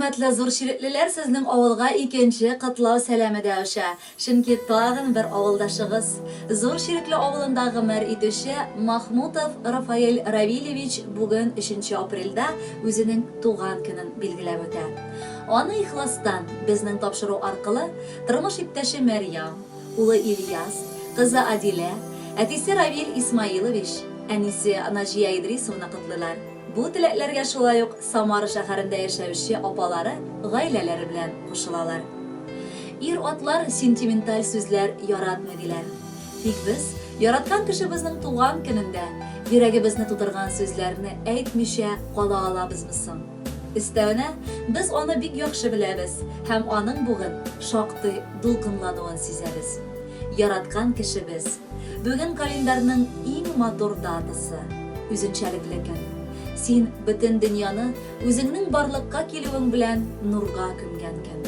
Хөрмәтле зур чиреклеләр, сезнең авылга икенче котлау сәламе дә оча. Чөнки тагын бер авылдашыгыз, Зур Чирекле авылында гомер итүче Махмутов Рафаэль Равилевич бүген, өченче апрельдә, үзенең туган көнен билгеләп үтә. Аны ихластан, безнең тапшыру аркылы, тормыш иптәше Мәрьям, улы Ильяс, кызы Адилә, әтисе Равил Исмаилович, әнисе Наҗия Идрисовна котлыйлар. Бу теләкләргә шулай ук Самара шәһәрендә яшәүче апалары гаиләләре белән кушылалар. Ир-атлар сентименталь сүзләр яратмый, диләр. Тик без, яраткан кешебезнең туган көнендә, йөрәгебезне тутырган сүзләрне әйтмичә кала алабызмы соң? Өстәвенә, без аны бик яхшы беләбез һәм аның бүген шактый дулкынлануын сизәбез. Яраткан кешебез. Бүген календарьның иң матур датасы, үзенчәлекле көн. Син бөтен дөньяны үзеңнең барлыкка килүең белән нурга күмгән көн.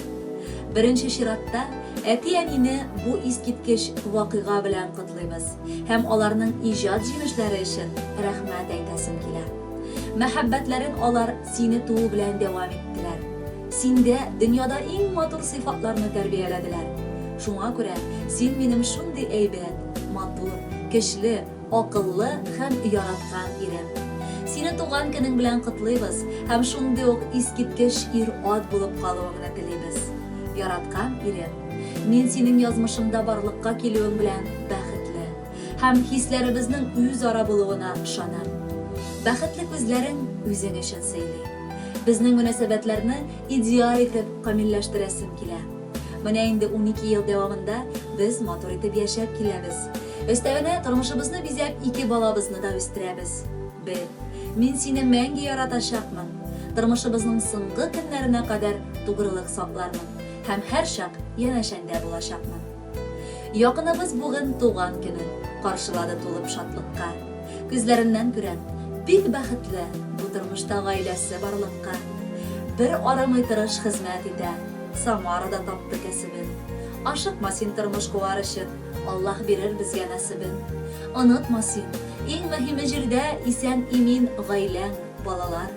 Беренче чиратта, әти-әнине бу искиткеч вакыйга белән котлыйбыз һәм аларның иҗат җимешләре өчен рәхмәт әйтәсем килә. Мәхәббәтләрен алар сине туу белән дәвам иттеләр. Синдә дөньяда иң матур сыйфатларны тәрбияләделәр. Шуңа күрә син минем шундый әйбәт, матур, көчле, акыллы һәм яраткан ирем. Сине туган көнең белән котлыйбыз һәм шундый ук искиткеч ир-ат булып калуыңны телибез. Яраткан ирем, мин синең язмышымда барлыкка килүең белән бәхетле. Һәм хисләребезнең үзара булуына ышанам. Бәхетле күзләрең үзең өчен сөйли. Безнең мөнәсәбәтләрне идеаль итеп камилләштерәсем килә. Менә инде 12 ел дәвамында без матур итеп яшәп киләбез. Өстәвенә, тормышыбызны бизәп ике балабызны да үстерәбез. Бел, мин сине мәңге яратачакмын. Тормышыбызның соңгы көннәренә кадәр тугрылык саклармын һәм һәрчак янәшәңдә булачакмын. Якыныбыз бүген туган көнен каршылады тулып шатлыкка. Күзләреннән күрәм, бик бәхетле бу тормышта гаиләсе барлыкка. Бер арымый тырыш хезмәт итә, Самарада тапты кәсебен. Ашыкма син тормыш куар өчен, Аллаһ бирер безгә нәсебен. Онытма син, иң мөһиме җирдә исән-имин гаиләң, балалар.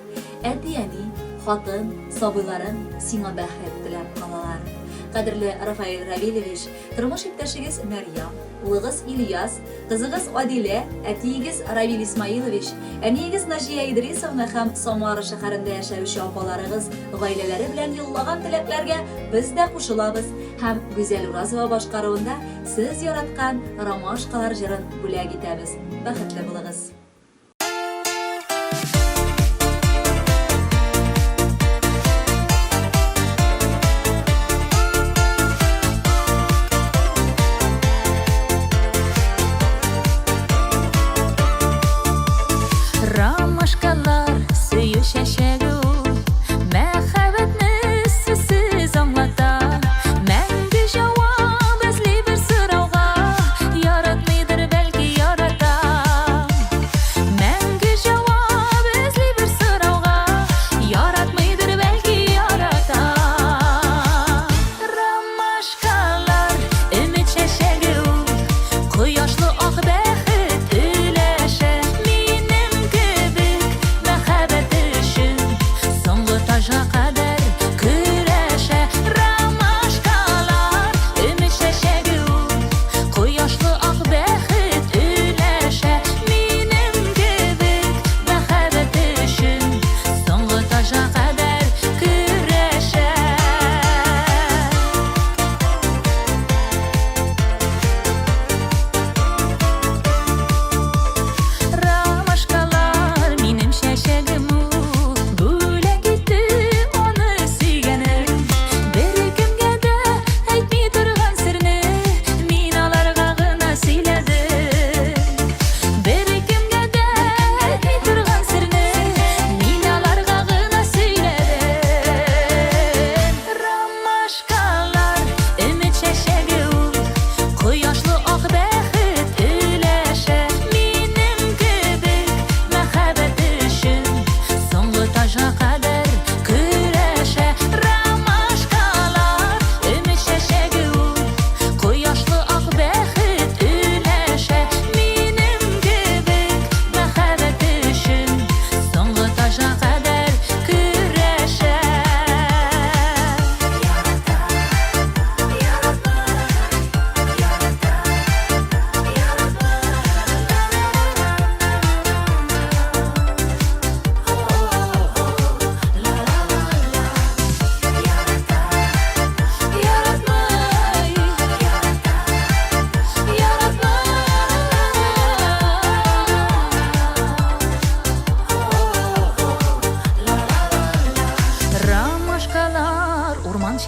Әти-әни, хатын, сабыйларың сиңа бәхет теләп калалар. Кадерле Рафаэль Равилевич, тормыш иптәшегез Мәрьям, улыгыз Ильяс, кызыгыз Адилә, әтиегез Равил Исмаилович, әниегез Наҗия Идрисовна һәм Самара шәһәрендә яшәүче апаларыгыз гаиләләре белән юллаган теләкләргә без дә кушылабыз һәм Гүзәл Уразова башкаруында сез яраткан Ромашкалар җырын бүләк итәбез. Бәхетле булыгыз! Ромашкалар сөю чәчәге ул, Мәхәббәтне сүзсез аңлата. Мәңге җавап эзли бер сорауга, Яратмыйдыр, бәлки ярата.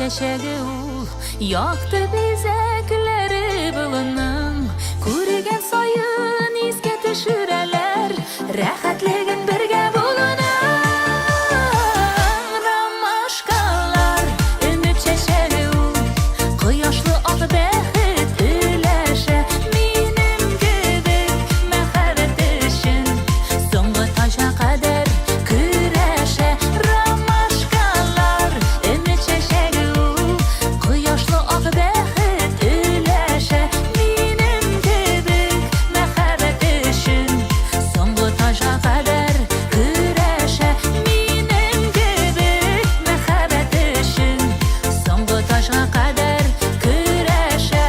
чәчәге ул, якты бизәкләре болынның. Күргән саен искә төшерәләр рәхәтлеген бергә булуның. Ромашкалар, өмет чәчәге ул, кояшлы ак бәхет өләшә. Минем кебек мәхәббәт өчен соңгы таҗга кадәр көрәшә. Ромашкалар, өмет чәчәге ул, кояшлы ак бәхет өләшә. Минем кебек мәхәббәт өчен соңгы таҗга кадәр көрәшә. Минем кебек мәхәббәт өчен соңгы таҗга кадәр көрәшә.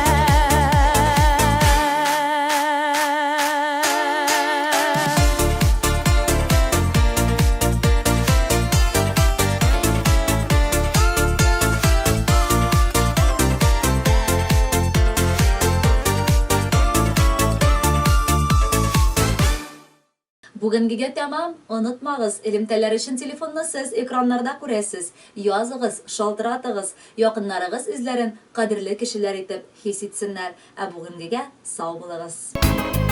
Бүгенгегә тәмам. Онытмагыз, элемтәләр өчен телефонны сез экраннарда күрәсез. Языгыз, шалтыратыгыз, якыннарыгыз үзләрен кадерле кешеләр итеп хис итсеннәр. Ә бүгенгегә сау булыгыз.